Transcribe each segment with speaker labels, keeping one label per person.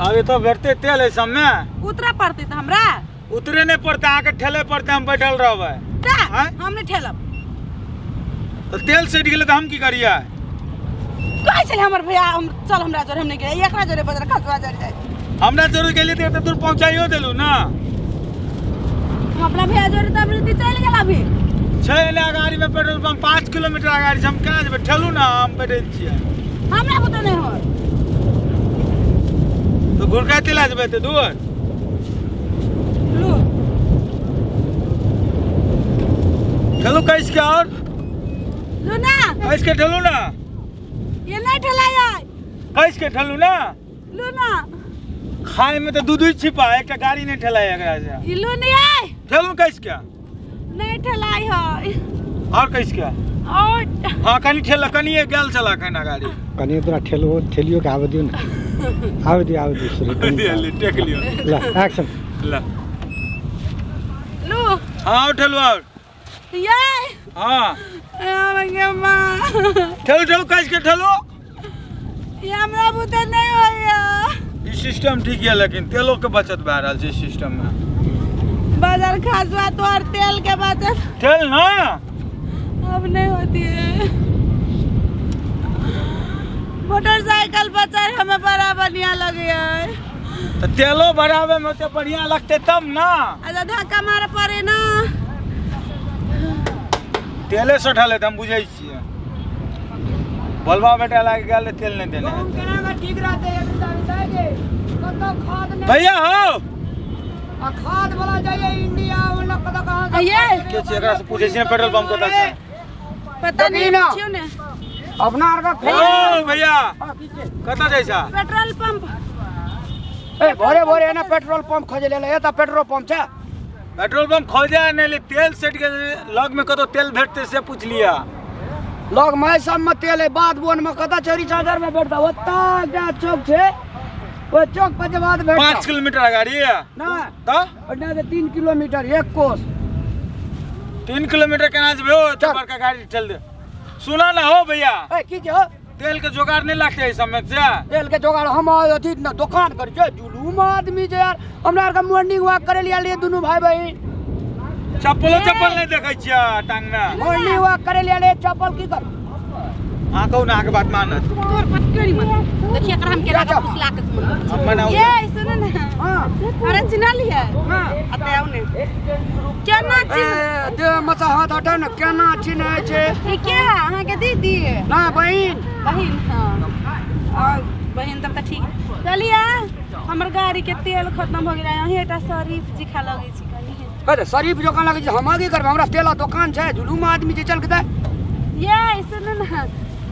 Speaker 1: आब एतऽ भेटतै तेल एहि सबमे?
Speaker 2: उतरे पड़तै तऽ हमरा।
Speaker 1: उतरे नहि पड़तै, अहाँके ठेले पड़तै, हम बैठल रहबै।
Speaker 2: ता,
Speaker 1: आँय?
Speaker 2: हम नहि ठेलब।
Speaker 1: तऽ तेल सटि गेलै तऽ हम की करियै?
Speaker 2: कहै छलै हमर भैया हम चल हमरा जोरे, हम नहि गेलियै एकरा जोरे बजर खसुआ जरि जाइ।
Speaker 1: हमरा जरूर गेलियै तऽ एते दूर पहुँचाइयो देलहुँ ने।
Speaker 2: हम अपना भैया जोरे तऽ अमृति चलि गेल अभी।
Speaker 1: छै एने अगाड़ीमे पेट्रोल पंप, 5 किलोमीटर अगाड़ी छै, हम केना जेबै? ठेलू ने, हम बैठै छियै।
Speaker 2: हमरा बुते नहि होत।
Speaker 1: तऽ घुरकाइते लए जेबै एते दूर?
Speaker 2: लू।
Speaker 1: ठेलू कसि के आओर।
Speaker 2: लू ना।
Speaker 1: कसि के ठेलू ना।
Speaker 2: ये नहीं ठेलाय है।
Speaker 1: कसि के ठेलू ना।
Speaker 2: लू ना।
Speaker 1: खाय में तो दूध ही छिपा, एकटा गाड़ी नहीं ठेलाय एकरा से।
Speaker 2: ई लू नहीं आय।
Speaker 1: ठेलू कसि के।
Speaker 2: नहीं ठेलाय है।
Speaker 1: और कसि के?
Speaker 2: और
Speaker 1: हाँ कनी ठेला, कनी एक गेल चला कना गाड़ी।
Speaker 3: कनी तोरा ठेलो, ठेलियो के आबे दियो ना। आबे दियो, आबे दियो, सुरी, कनी
Speaker 1: दे, ले, टेक लियो।
Speaker 3: ला, एक्शन।
Speaker 1: ला।
Speaker 2: लू।
Speaker 1: हाँ, और ठेलू और।
Speaker 2: ये।
Speaker 1: हाँ।
Speaker 2: ए, माँ।
Speaker 1: ठेलू, ठेलू, कसि के ठेलू।
Speaker 2: ये हमरा बुते नहीं होइया।
Speaker 1: ई सिस्टम ठीक है, लेकिन तेलो के बचत भए रहल छै सिस्टम में।
Speaker 2: बाजार खासवा तो और तेल के बचत।
Speaker 1: तेल ना
Speaker 2: अब नहीं होती है। मोटरसाइकिल बचत हमें बड़ा बढ़िया लगे है।
Speaker 1: तो तेलो भरावे में तो बढ़िया लगते तब ना।
Speaker 2: अच्छा धक्का मारे पड़े ना।
Speaker 1: तेले सठल है त हम बुझै छियै। बोलबा बेटा लाग गेल तेल नहीं देने।
Speaker 4: गहूम केना के ठीक रहते एक साल कतौ खाद नहीं।
Speaker 1: भैया हो।
Speaker 4: आ खाद वाला जाइए इंडिया वाला कतौ कहां से
Speaker 2: ये।
Speaker 4: खाद
Speaker 1: के छै एकरा से पूछै छियै पेट्रोल पंप कतौ छै?
Speaker 2: पता नहीं,
Speaker 4: देखी ना।
Speaker 2: पूछियो ने।
Speaker 4: अपना आर का
Speaker 1: ओ भैया।
Speaker 4: हां, की छै?
Speaker 1: कतौ जाइ छा?
Speaker 2: Petrol pump.
Speaker 4: ए भोरे भोरे ना पेट्रोल पंप खोजे ले, ए त पेट्रोल पंप छै।
Speaker 1: पेट्रोल पंप खोजे नहीं ले, तेल सेट के लग में कतौ तेल भेटते से पूछ लिया।
Speaker 4: लग में सब में तेल है, बाद बोन में कतौ चोरी चादर में भेटता, ओत्ता एकटा चौक छै, ओ चौक पर जे बाद भेटता।
Speaker 1: 5 किलोमीटर अगाड़ी है।
Speaker 4: ना।
Speaker 1: त?
Speaker 4: ओना से 3 किलोमीटर एक कोस।
Speaker 1: 3 किलोमीटर केना जेबै हो, एते
Speaker 4: चल।
Speaker 1: बड़का गाड़ी चल दे। सुना ना हो भैया।
Speaker 4: ए, की छै हो?
Speaker 1: तेल के जोगाड़ नहीं लागते एहि समय से?
Speaker 4: तेल के जोगाड़ हम अथी न दोकान करै छियै, जुलूम आदमी छै यार। हमरा आर के मॉर्निंग वॉक करे लिए आयल रहियै दुनू भाई बहिन।
Speaker 1: चप्पलो चप्पल नहीं देखै छियै टांग में।
Speaker 4: मॉर्निंग वॉक करे लिए आयल रहियै, चप्पल की कर?
Speaker 1: अहाँ कहू ना, अहाँके बात मानत।
Speaker 2: तोर पटकरी मत। देखिए एकरा हम केना के फुसला के घुमबै।
Speaker 1: हम मनाउ।
Speaker 2: ये सुन ना।
Speaker 4: हां।
Speaker 2: अरे चिन्हलियै?
Speaker 4: हां।
Speaker 2: अते आउ ने। केना चिन्ह?
Speaker 4: ए, देह में से हाथ हटाउ ने, केना चिन्है छै?
Speaker 2: ई के है अहाँके दीदी?
Speaker 4: ना, बहिन।
Speaker 2: बहिन, हां। और बहिन तब तऽ ठीक। चलिए, हमर गाड़ी के तेल खत्म भ गेलै, अहीं एकटा शरीफ जी खा लगै छी कनी।
Speaker 4: अरे शरीफ जकाँ लगै छै, हम की करबै? हमरा तेल दोकान छै, जुलूम आदमी छै, चल के दे।
Speaker 2: ये सुनू ना,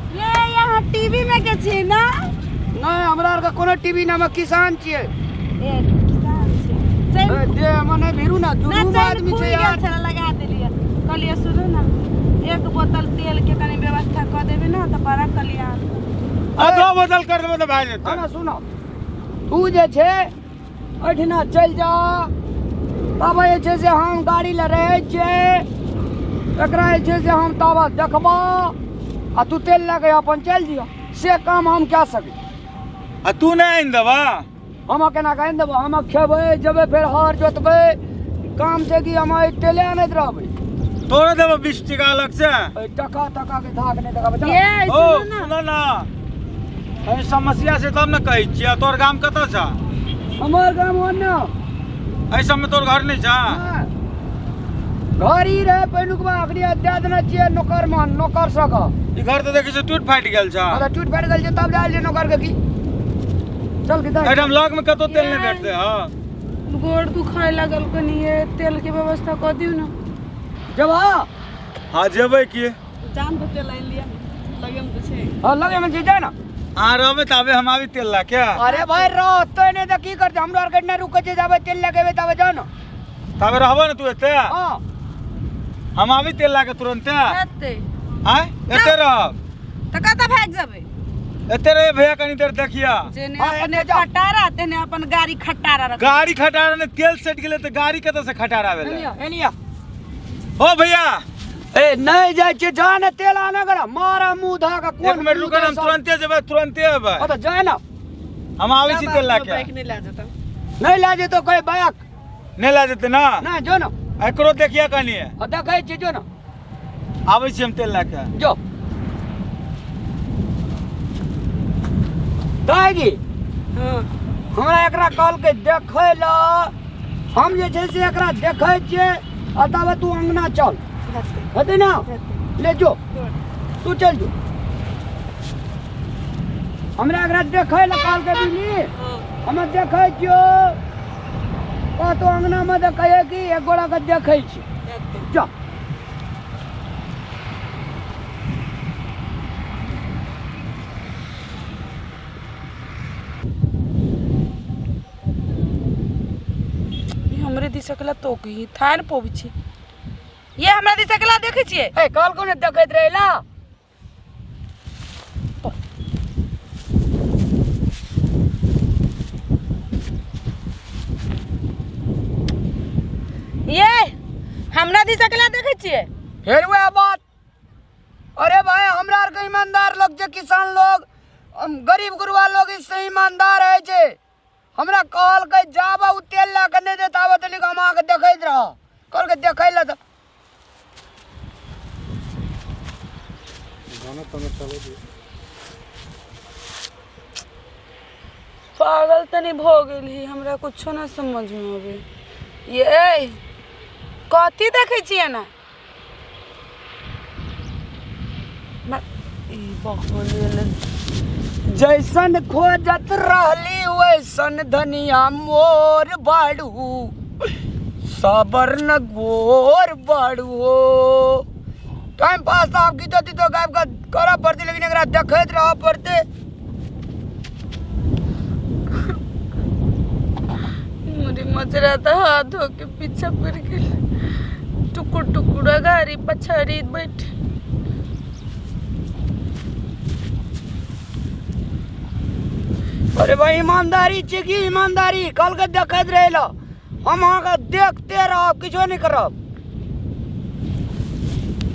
Speaker 2: ये यहाँ टीवी में के छी ना?
Speaker 4: नहीं, हमरा आर के कोनो टीवी ना, हम किसान छियै।
Speaker 2: ए किसान छी। चल।
Speaker 4: ए, देह में नहीं भिरू ना,
Speaker 2: ना,
Speaker 4: जुलूम
Speaker 2: चल,
Speaker 4: आदमी छै
Speaker 2: खुलि गेल
Speaker 4: यार।
Speaker 2: छलै, लगा देलियै। कहलियै सुनू ना, एक बोतल तेल के कनी व्यवस्था कऽ देबै ना तऽ बड़ा कल्याण।
Speaker 1: आधो बोतल कर देबै तऽ भए जेतै।
Speaker 4: ना, सुनो, तू जे छै एहिठिना चलि जा, तब जे छै से हम गाड़ी लए रहै छियै, एकरा जे छै से हम ताबत देखबो आ तू तेल लए कऽ अपन चलि दिअ, से काम हम कए सकै।
Speaker 1: आ तू नहि आनि देबह?
Speaker 4: हम केना कऽ आनि देबो? हम खेबै जेबै, फेर हर जोतबै, काम छै कि हम एहि तेले आनैत रहबै।
Speaker 1: तोरो देबो 20 टका अलग से।
Speaker 4: एहि टका टका के धाक नहि देखाबै, चल।
Speaker 2: ये,
Speaker 1: ओ,
Speaker 2: सुनू ना।
Speaker 1: सुनो ना, एहि समस्या से तब ने कहै छियै। तोर गाम कतऽ छऽ?
Speaker 4: हमर गाम ओन्ने।
Speaker 1: एहि सबमे तोर घर नहि छऽ?
Speaker 4: नहि। घर ई रहै पहिलुकबा, अखनी दए देने छियै नौकर मे, नौकर सबके।
Speaker 1: ई घर तऽ देखै छियै टूटि फाटि गेल छऽ।
Speaker 4: हँ, तऽ टूटि फाटि गेल छै तब दए देलियै नौकर के की। चल के दए।
Speaker 1: एहिठाम लग मे कतौ तेल नहि भेटतै? हँ।
Speaker 2: गोड़ दुखाय लागल कनी, ये तेल के व्यवस्था कऽ दियौ ने।
Speaker 4: जेबह?
Speaker 1: हँ जेबै की।
Speaker 2: जान तऽ तेल आनि लिअ, लगे मे तऽ छै।
Speaker 4: हँ लगे मे छै, जाय ना।
Speaker 1: अहाँ रहबै ताबे हम आबी तेल लए के।
Speaker 4: अरे भाई रहतै नहि तऽ की करतै, हमरो आरके नहि रुकै छै, जाबे तेल लए के एबै ताबे जाउ ने।
Speaker 1: ताबे रहबो ने तू एते?
Speaker 4: हँ।
Speaker 1: हम आबी तेल लए के तुरन्ते।
Speaker 2: एते।
Speaker 1: आँय एते रहब?
Speaker 2: तऽ कतऽ भागि जेबै?
Speaker 1: एते रहे भैया कनी देर देखिया।
Speaker 2: जेने
Speaker 4: हाँ,
Speaker 2: अपने
Speaker 4: एते जाओ।
Speaker 2: खटारा तेने अपन गाड़ी खटारा रख।
Speaker 1: गाड़ी खटारा ने तेल सटि गेलै तऽ गाड़ी कतऽ से खटारा भेलै?
Speaker 4: Anyway, anyway.
Speaker 1: ओ भैया।
Speaker 4: ए नहीं जाय छै, जा ने तेल आने करा, मारा मुंह धा के कोन
Speaker 1: एक मिनट रुको, हम तुरंते जेबै, तुरंते एबै।
Speaker 4: हां त जाय ना।
Speaker 1: हम आबै छी तेल लए के।
Speaker 2: बाइक नहीं ला जेता।
Speaker 4: नहीं ला जेतो कोई बाइक।
Speaker 1: नहीं ला जेतै ना?
Speaker 4: नहीं जो ना।
Speaker 1: एकरो देखिए कनी।
Speaker 4: आ देखै छी जो ना।
Speaker 1: आबै छी हम तेल लए के।
Speaker 4: जो। दागी।
Speaker 2: हां।
Speaker 4: हमरा एकरा कहलकै देखै ल, हम जे छै से एकरा देखै छियै आ ताबे तू अंगना चल। हेतै ना? ले जो। तू चल जो। हमरा एकरा देखै ल कहलकै बिजली। हम देखै छियौ। कतौ अंगना मे देखै कि एक गोड़ा के देखै छी। जा।
Speaker 2: हमरे दिशकला तो की थान पोबी छी। ये हमरा दिशकला देखै छियै?
Speaker 4: ए काल कोने देखैत रहेला?
Speaker 2: ये हमरा दिशकला देखै छियै?
Speaker 4: फेर वएह बात। अरे भाई हमरा आर के ईमानदार लोग जे किसान लोग गरीब गुरबा लोग इससे ईमानदार है जे। हमरा कहलकै जाब उ तेल लए के नहि देत आबऽ तनिक हम अहाँके देखैत रहब। कहलकै देखै लए तऽ
Speaker 3: गाना ताना चलै दियौ।
Speaker 2: पागल तनी भऽ गेल ही, हमरा कुछो ना समझ में आवे। ये कथी देखै छियै ना?
Speaker 4: जैसन खोजत रहली वैसन धनिया मोर बाड़ू, सबर न गोर बाड़ू। टाइम पास तो आप गीतो तीतो गायब करऽ पड़तै, लेकिन एकरा देखैत रहऽ पड़तै।
Speaker 2: मुरी मचरा तो हाथ धो के पीछे पड़ गेल, टुकुर टुकुर गाड़ी पछाड़ी बैठ।
Speaker 4: अरे भाई ईमानदारी छै कि ईमानदारी? कल के देखैत रहला, हम अहाँके देखते रहब, किछो नहीं करब।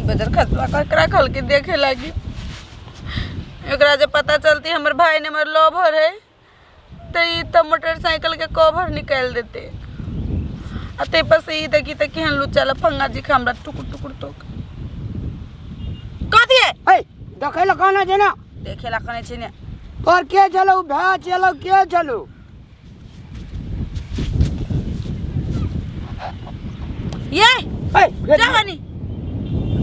Speaker 2: बजर खसवा ककरा खल के देखे लागी? एकरा जे पता चलती हमर भाई ने हमर लवर है तो ई तो मोटरसाइकिल के कवर निकाल देते। आ ते पर से ई देखी त केहन लुच्चा लफंगा जी हमरा टुकुर टुकुर तोक कथी है?
Speaker 4: ए देखै ला कहना छै ना?
Speaker 2: देखे ला कहने छै ने।
Speaker 4: और के चलो भै चलो के चलो?
Speaker 2: ये
Speaker 4: ए
Speaker 2: जा बनी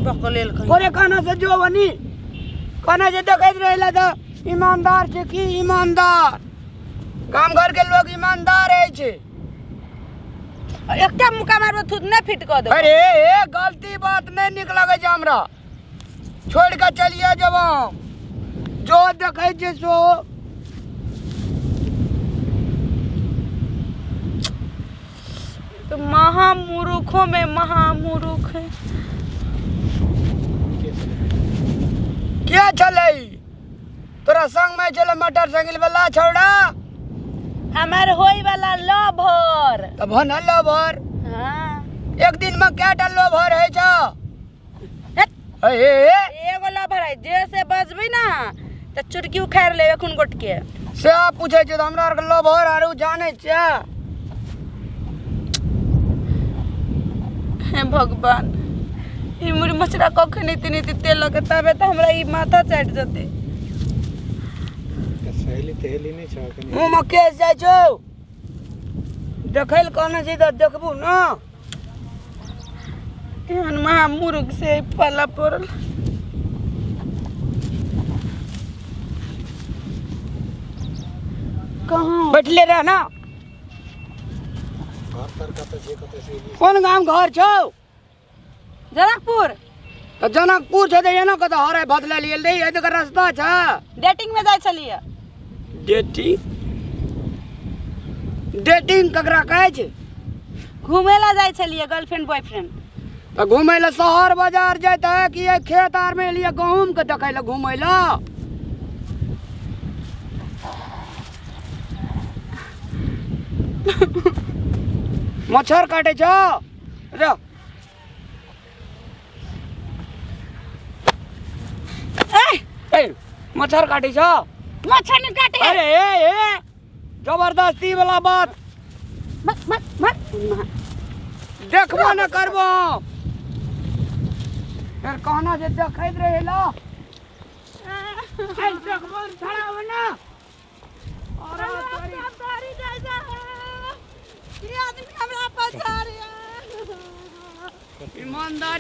Speaker 2: बकलेल कहीं।
Speaker 4: ओरे कहना से जो बनी कहना जे देखैत रहला त ईमानदार छै कि ईमानदार? गाम घर के लोग ईमानदार है छै।
Speaker 2: एकटा मुक्का मारबो थूत नहीं फिट क देबो।
Speaker 4: अरे ए गलती बात नहीं निक लगे छै हमरा, छोड़ के चलिए जब हम जो देखै छै सो।
Speaker 2: तो महामूर्खों में महामूर्ख है।
Speaker 4: क्या चले तोरा संग में चले मोटरसाइकिल वाला छौड़ा?
Speaker 2: हमार होई वाला लभर।
Speaker 4: त भन लभर?
Speaker 2: हां।
Speaker 4: एक दिन में कैटा लभर है छ? ए
Speaker 2: एगो लभर है, जे से बजबी ना त चुटकी उखाड़ लेबे खून गोट के।
Speaker 4: से आप पूछे छै त हमरा आर के लभर आरू जानै छै।
Speaker 2: हे भगवान, ई मुरी मछरा कखन एते ने एते तेल लगे तबे त हमरा ई माथा चाटि जेतै।
Speaker 3: सहेली तहेली नहि छौ कनी?
Speaker 4: मुँह में केस जाइ छौ? देखै लए कहने छै त देखबू ना।
Speaker 2: एहन महामूर्ख से पाला पड़ल। कहाँ
Speaker 4: बैठले रह ना।
Speaker 3: घर तर कतऽ छै कतऽ से एली?
Speaker 4: कोन गाम घर छौ?
Speaker 2: जनकपुर।
Speaker 4: त जनकपुर छै त एना कतऽ हरै बदलल गेल रही? एहि दऽ रास्ता छै।
Speaker 2: डेटिंग में जाइ छलियै।
Speaker 4: डेटिंग? डेटिंग ककरा कहै छै?
Speaker 2: घूमे ला जाइ छलियै गर्लफ्रेंड बॉयफ्रेंड।
Speaker 4: त घूमै लए शहर बाजार जाइत है कि एहि खेत आर में एलियै गहूँम के देखै लए घूमै लए? मच्छर काटै छौ? रे
Speaker 2: ए
Speaker 4: ए मच्छर काटै छौ?
Speaker 2: मच्छर नहीं काटे।
Speaker 4: अरे ए ए जबरदस्ती वाला बात
Speaker 2: मत मत मत
Speaker 4: देखबो न करबो। फेर कहना जे देखैत रहे ला। आइ देखबो न खड़ा हो ना। और तोरी
Speaker 2: आदमी हमरा पछाड़िया।
Speaker 4: ईमानदारी।